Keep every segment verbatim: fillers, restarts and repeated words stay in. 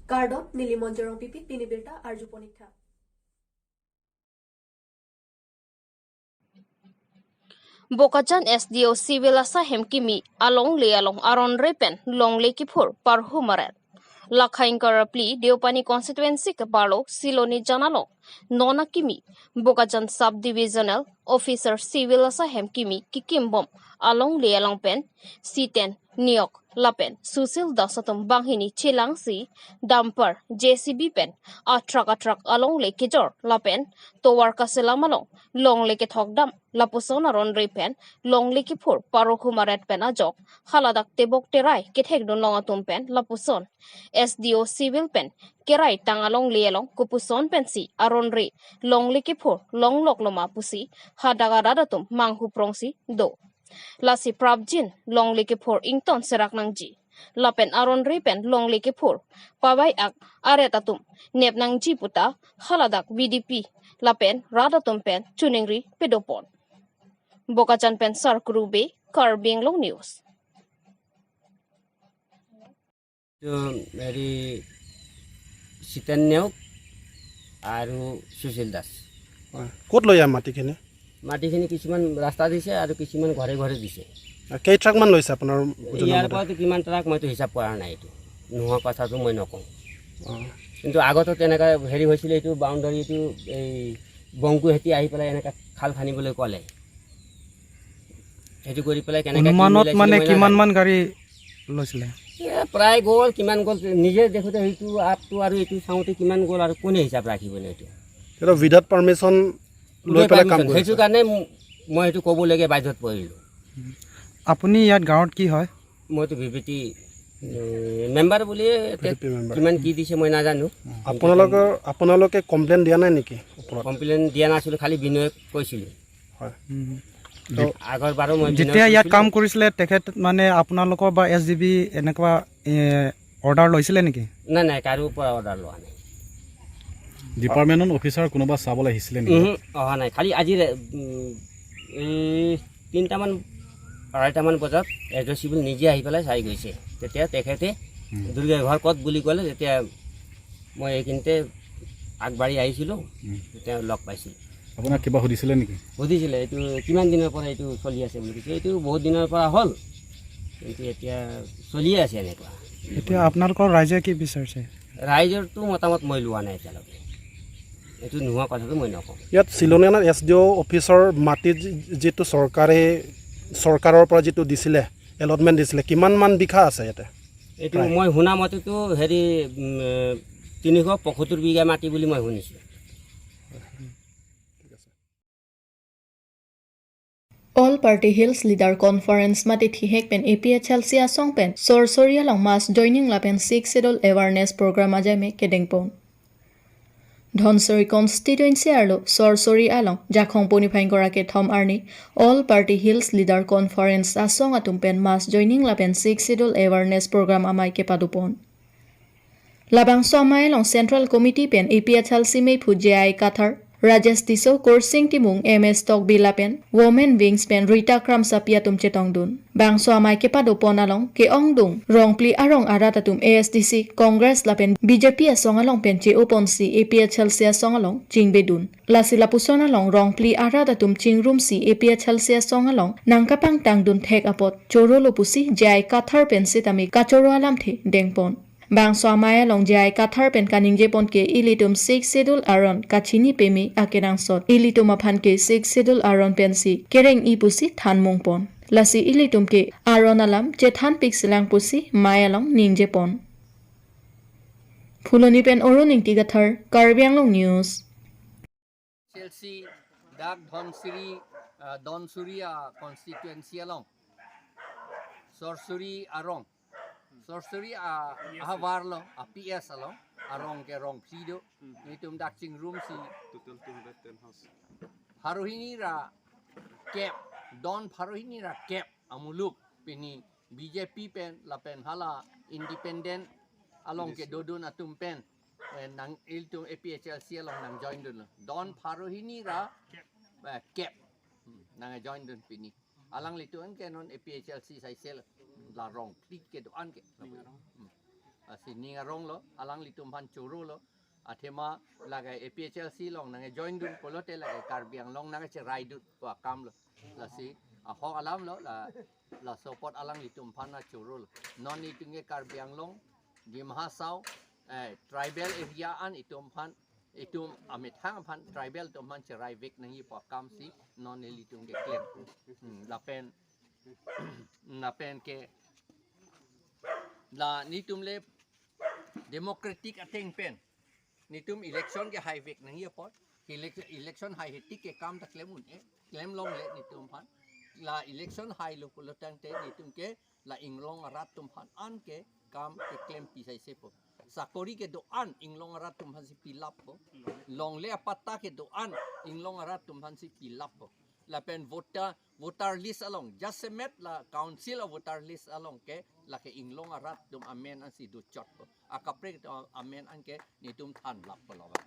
Kardom, neli Monjorong Pipit, pini birta arju ponik tha. Bokajan S D O Civil asahem kimi alongle along aron re pen longle kiphur parhu maret. Lakha ingkar ra phli Deopani constituency ke parlo Siloni jan along non akimi Bokajan Sub Divisional Officer Civil asahem kimi kikim bom alongle along pen Siten Neok lapen Susil Das atum banghini chelangsi dumper, J C B pen atrak atrak alongle kejor lapen tovar kaselam along longle kethok dam lapuson aron re pen longle kiphur parhu maret pen ajok haladak tebok terai kethek dun long atum pen lapuson S D O Civil pen kerai tang alongle along kopuson pensi aron re longle kiphur longlok loma pusi hadak arat atum manghu prongsi do. Lasi prapjin longle kiphur ington serak nangji. Lapen aron re pen longle kiphur pavai-ak aret atum nep nangji puta haladak V D P lapen rat atum pen choningri pedopon. Bokajan pen Sarkuru Bey, Karbi Anglong News. তো হেৰি চিতেন নেওগ আৰু সুশীল দাস। হয়। ক'ত লয় ইয়াৰ মাটিখিনি? মাটিখিনি কিছুমান ৰাস্তা দিছে আৰু কিছুমান ঘৰে ঘৰে দিছে। আৰু কেই ট্ৰাকমান লৈছে আপোনাৰ বুজনা ইয়াৰ মতে? পৰাতো কিমান ট্ৰাক মইতো হিচাপ কৰা নাই, এইটো নোহোৱা কথাটো মই নকওঁ। অ। কিন্তু আগতে তেনেকা হেৰি হৈছিলে, এইটো বাউণ্ডাৰীটো এই বংকু হেতি আহি পেলাই এনেকা খাল খান্দিবলৈ ক'লে। সেইটো কৰি পেলাই কেনেকে কি অনুমানত মিলাইছিলে মানে মই কিমান নাজানো। মান গাড়ী লৈছিলে? এ, প্ৰায় গ'ল, কিমান গ'ল নিজে দেখোঁতে সেইটো আপটো আৰু এইটো চাওঁতে কিমান গ'ল আৰু কোনে হিচাপ ৰাখিব নে এইটো? সেইটো without permission লৈ পেলাই কাম কৰিছে। সেইটো কাৰণে ম-, মই সেইটো ক'বলৈকে বাধ্যত পৰিলোঁ। আপুনি ইয়াত গাঁৱত কি হয়? মইতো ভি পি টি, এ, মেম্বাৰ বুলিয়ে এতিয়া ভি পি টি মেম্বাৰ। কিমান কি দিছে মই নাজানো। আপোনালোকৰ, আপোনালোকে কমপ্লেইন দিয়া নাই নেকি ওপৰত? কমপ্লেইন দিয়া নাছিলোঁ, খালি বিনয়ক কৈছিলোঁ। হয়। উম। তো আগৰ বাৰো মই বিনয় যেতিয়া ইয়াত কৰিছিলোঁ। কাম কৰিছিলে, তেখেত মানে আপোনালোকৰ বা এছ ডি বি এনেকুৱা, এ, অৰ্ডাৰ লৈছিলে নেকি? নাই, নাই, কাৰো পৰা অৰ্ডাৰ লোৱা নাই। ডিপাৰ্টমেণ্টৰ অফিচাৰ কোনোবা চাবলৈ আহিছিলে নেকি? উহু, অহা নাই। খালি আজি ৰে-, উম, এই তিনিটামান, আঢ়ৈটামান বজাত এছ ডি অ' চিভিল নিজে আহি পেলাই চাই গৈছে। তেতিয়া তেখেতে উম। দুৰ্গা ঘৰ ক'ত বুলি ক'লে, তেতিয়া মই এইখিনিতে আগবাঢ়ি আহিছিলোঁ, উম। তেতিয়া লগ পাইছিলোঁ। আপোনাক কিবা সুধিছিলে নেকি? সুধিছিলে, "এইটো কিমান দিনৰ পৰা এইটো চলি আছে?" বুলি কৈছে। "এইটো বহুত দিনৰ পৰা হ'ল, কিন্তু এতিয়া চলিয়ে আছে এনেকুৱা।" এতিয়া আপোনালোকৰ ৰাইজে কি বিচাৰিছে? ৰাইজৰতো মতামত মই লোৱা নাই এতিয়ালৈকে। এইটো নোহোৱা কথাটো মই নকওঁ। ইয়াত চিলনীয়ানাত এছ ডি অ' অফিচৰ মাটি যি-, যিটো চৰকাৰে, চৰকাৰৰ পৰা যিটো দিছিলে, এলটমেণ্ট দিছিলে, কিমান মান বিঘা আছে ইয়াতে? এইটো প্ৰায়। মই শুনা মতেতো হেৰি, উম, তিনিশ পঁয়সত্তৰ বিঘা মাটি বুলি মই শুনিছোঁ। All Party Hills Leader Conference mate thihek pen A P H L C asong pen Sorsori along mass joining lapen Sixth Schedule awareness program ajai me kedengpon. Dhansiri constituency arlo Sorsori along Jakhong poni phai ingkoi ra kethom arni All Party Hills Leader Conference asong atum pen mass joining lapen Sixth Schedule awareness program amei kepadopon. Labangso amei along Central Committee pen A P H L C meiphu J I Kathar, Rajesh Tisso, Kursing Timung, M S Tokbi lapen Women Wings pen Rita Kramsapi atum chetongdun. Bangso amei kepadopon along ke-ongdung Rongphli arong arat atum A S D C, Congress lapen B J P asong along pen che-oponsi A P H L C asong along chingbedun. Lasi lapuson along Rongphli arat atum chingrumsi A P H L C asong along nangkapangtangdun thek apot chorolo pusi J I Kathar pen sitame kachoro alamthe dengpon. Bangso amei along J I Kathar pen kaningjepon ke ilitum Sixth Schedule aron kachini peme akenangsot ilitum aphan ke Sixth Schedule aron pensi kereng-i pusi thanmungpon. Lasi ilitum ke aron alam chethanpik silang pusi mei along ningjepon. Phuloni pen Arun Ingti Kathar, Karbi Anglong News. H L C dak Dhansiri, ah, Dhansiri, ah, constituency along. Sorsori arong. Sorsori, ah, ahavar along, ah, P S along. Arong ke Rongphli do. Hmm. Nelitum dak chingrumsi. Total two hundred ten house. Pharo hini ra kep. Don pharo hini ra kep. Amuluk pini B J P pen lapen hala independent along kedodun atum pen, eh, nang ilitum A P H L C along nangjoindunlo. Don pharo hini ra, eh, kep. Hmm, nangjoindun pini. Alanglitum ke non A P H L C saisel la Rongphli kedo-an ke. Hmm. Lasi ning aronglo, alanglitum aphan chorolo. Athema lake A P H L C along nangjoin dun pulote lake Karbi Anglong nangcheraidun pu akamlo. Lasi ahok alamlo, la, laso apot alanglitum aphan nangchorolo. Non itum ke Karbi Anglong, Dima Hasao, eh, tribal area an itum aphan, itum amethang aphan, tribal atum aphan cheraivek nangji pu akamsi non nelitum keklem. Hmm, lapen, lapen ke, la netum le democratic ateng pen netum election kehaivek nangji apot, election, election haihe tik ke kam ta klem un-e, klem longle netum aphan. La election hailo pulo tangte netum ke la inglong arat atum aphan anke kam keklem pisaise po. Sakori kedo-an inglong arat atum aphansi pilappo. Longle apatta kedo-an inglong arat atum aphansi pilappo. Lapen voter, voter list along, jasemet la council a voter list along ke lake inglong arat atum amen ansi dochotpo. Akaprek atum amen anke netum thanlappo lo ke.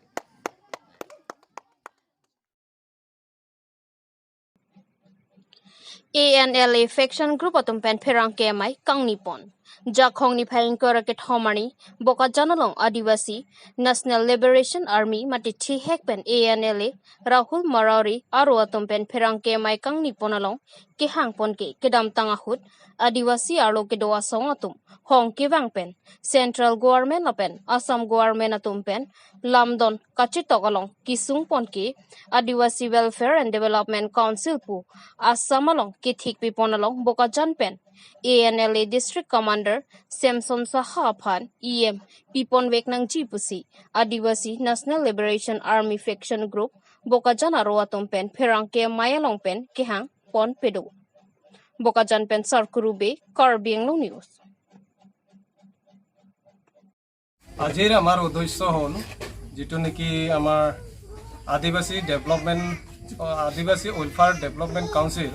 A N L A faction group atum pen pherangke amei kangnipon. Jakhong niphai ingkoi ra kethom arni Bokajan along Adivasi National Liberation Army mate thihek pen A N L A Rahul Marauri aro atum pen pherangke amei kangnipon along kehangpon ke kedamtang ahut Adivasi arlo kedo asong atum hong kevang pen Central Government lapen Assam Government atum pen lamdon kachetok along kesungpon ke Adivasi Welfare and Development Council pu Assam along kethik pipon along Bokajan pen A N L A District Commander Samson Saha aphan E M piponvek nangji pusi Adivasi National Liberation Army faction group Bokajan aro atum pen pherangke amei along pen kehangpon pedo. Bokajan pen Sarkuru Bey, Karbi Anglong News. আজিৰ আমাৰ উদ্দেশ্য হ'ল যিটো নেকি আমাৰ আদিবাসী ডেভেলপমেণ্ট, আদিবাসী welfare development council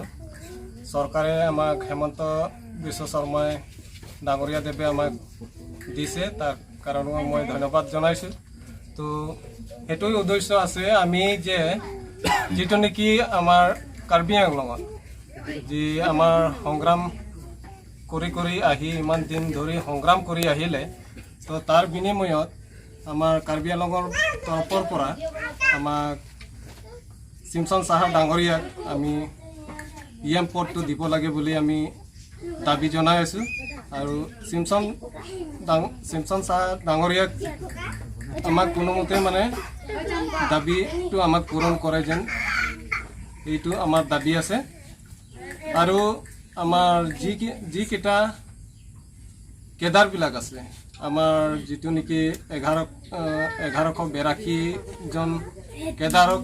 চৰকাৰে আমাক হিমন্ত বিশ্ব শৰ্মাই ডাঙৰীয়া দেৱে আমাক দিছে, তাৰ কাৰণে মই ধন্যবাদ জনাইছোঁ। তো সেইটোৱে উদ্দেশ্য আছে আমি যে যিটো নেকি আমাৰ কাৰ্বি আংলঙত যি আমাৰ সংগ্ৰাম কৰি কৰি আহি ইমান দিন ধৰি সংগ্ৰাম কৰি আহিলে, তো তাৰ বিনিময়ত আমাৰ কাৰ্বি আংলঙৰ তৰফৰ পৰা আমাক চিমচন চাহা ডাঙৰীয়াক আমি ই এম পদটো দিব লাগে বুলি আমি দাবী জনাই আছোঁ। আৰু চিমচন ডাঙ-, চিমচন চাহা ডাঙৰীয়াক আমাক কোনোমতে মানে দাবীটো আমাক পূৰণ কৰে যেন এইটো আমাৰ দাবী আছে। আৰু আমাৰ যি কি-, যিকেইটা কেডাৰবিলাক আছে, আমাৰ যিটো নেকি এঘাৰ, আহ, এঘাৰশ বিৰাশীজন কেডাৰক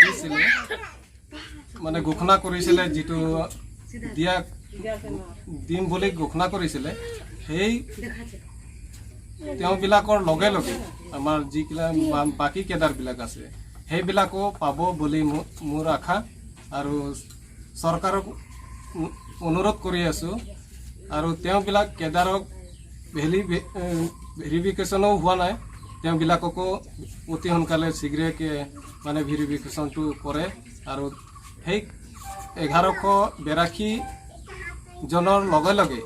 দিছিলে, মানে ঘোষণা কৰিছিলে, যিটো দিয়া দিম বুলি ঘোষণা কৰিছিলে, সেই তেওঁবিলাকৰ লগে লগে আমাৰ যিবিলাক বা-, বাকী কেডাৰবিলাক আছে, সেইবিলাকো পাব বুলি মো-, মোৰ আশা। আৰু চৰকাৰক অনু-, অনুৰোধ কৰি আছোঁ। আৰু তেওঁবিলাক কেডাৰক ভেলি-, ভে-, এ, ভেৰিফিকেশ্যনো হোৱা নাই, তেওঁবিলাককো অতি সোনকালে শীঘ্ৰে কে-, মানে ভেৰিফিকেশ্যনটো কৰে। আৰু সেই এঘাৰশ বিৰাশী জনৰ লগে লগে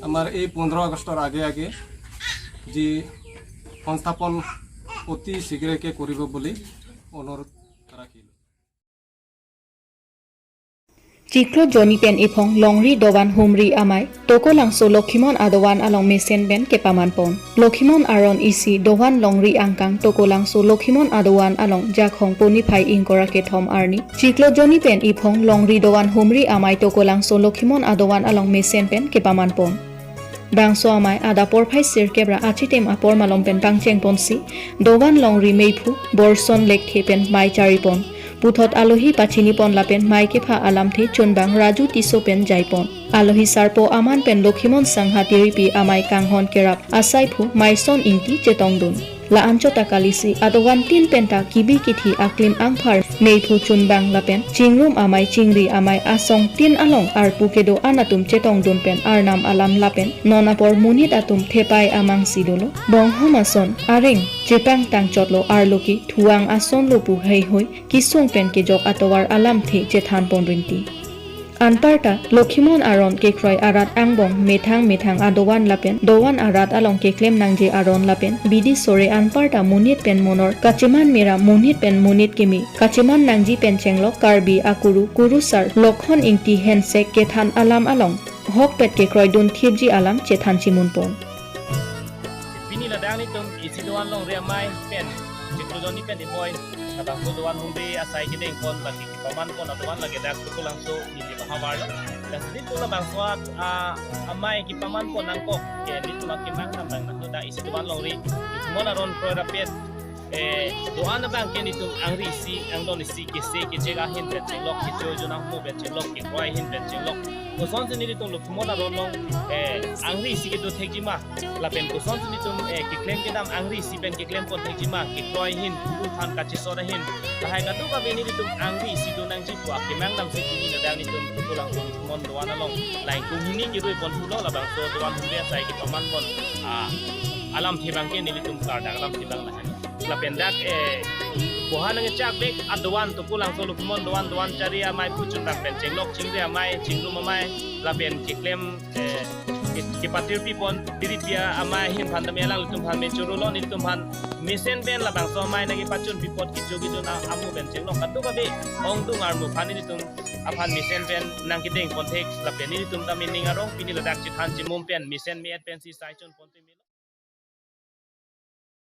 আমাৰ এই পোন্ধৰ আগষ্টৰ আগে আগে যি সংস্থাপন অতি শীঘ্ৰে কে কৰিব বুলি অনুৰোধ ৰাখিলোঁ। Chiklo joni pen iphong Longri Dovan Humri amei, Tokolangso Lokhimon adovan along mesen pen kepamanpon. Lokhimon aron isi Dovan Longri angkang Tokolangso Lokhimon adovan along Jakhong po niphai ingkoi ra kethom arni chiklo joni pen iphong Longri Dovan Humri amei Tokolangso Lokhimon adovan along mesen pen kepamanpon. Bangso amei adap porphai sirkep ra achitim apor malom pen pangchengponsi Dovan Longri meiphu Borson Lekthe pen mei charipon. Puthot alohi pachinipon lapen mei kepha alamthe chunbang Raju Tisso pen jaipon. Alohi sarpo aman pen Lokhimon Sangha Tiripi amei kanghon kerap asaiphu Maison Ingti chetongdun. La-anchot ta kalisi adovan tin penta kibi kithi aklim angphar meiphu chunbang lapen chingrum amei chingri amei asong tin along arpu kedo-an atum chetongdun pen arnam alam lapen non apor monit atum thepai amangsi dolo. Bonghom ason areng chepangtang chotlo, arlo ke thuang ason lo pu heihoi kesung pen kejok atovar alamthe chethanpon rinti. Anparta Lokhimon aron kekroi arat angbong methang methang adovan lapen dovan arat along keklem nangji aron lapen bidi sore anparta monit pen monor kacheman mera monit pen monit kimi kacheman nangji pen chenglok Karbi akuru kurusar Lokhon Ingti hensek kethan alam along hokpet kekroi dun thipji alam chethan chimunpon. Pini ladak nelitum isi dovan longri amei pen chiklo jonni pen ipoi labangso dovan hungri asai kedengpon lake kepamanpon adovan lake dak Tukulangso neli bahavar lo. Lasi nelitum labangso a, amei kepamanpon nangkok ke nelitum akemang nang nang nang dak isi dovan longri Lokhimon aron kroi rapet, eh, dovan abang ke nelitum angri isi angdon isi kese kejek ahin pen chenglok, kecho jun ahmo pen chenglok, kekroi ahin pen chenglok. Kosonsi nelitum Lokhimon aron along, eh, angri isi kedo thekji ma, lapen kosonsi nelitum, eh, keklem kedam angri isi pen keklempon thekji ma, kekroi ahin, kuru than kachesot ahin, lahai kadokave nelitum angri isi do nangji pu akemang damsi pini ladak nelitum Tukulangso Lokhimon dovan along la ingkung hini keruipon pulo labangso dovan hungri asai kepamanpon, ah, alamthe abang ke nelitum kardak alamthe abang lahai. Lapen dak, eh, boha nangchak bek adovan Tukulangso Lokhimon dovan, dovan chari amei pu chunrang pen chenglok chingri amei, chingrum amei, lapen keklem, eh, ke, kepatir pipon diri pia amei ahin aphan tame alanglitum aphan me choro lo, nelitum aphan mesen pen labangso amei nangkepachun pipot kecho kejun a, ahmo pen chenglok kadokave ongdung armu aphan nelitum aphan mesen pen nangkedengpon thek lapen nelitum tame ning arong pini ladak chethan chimum pen mesen me-et pensi sai chunpon tame.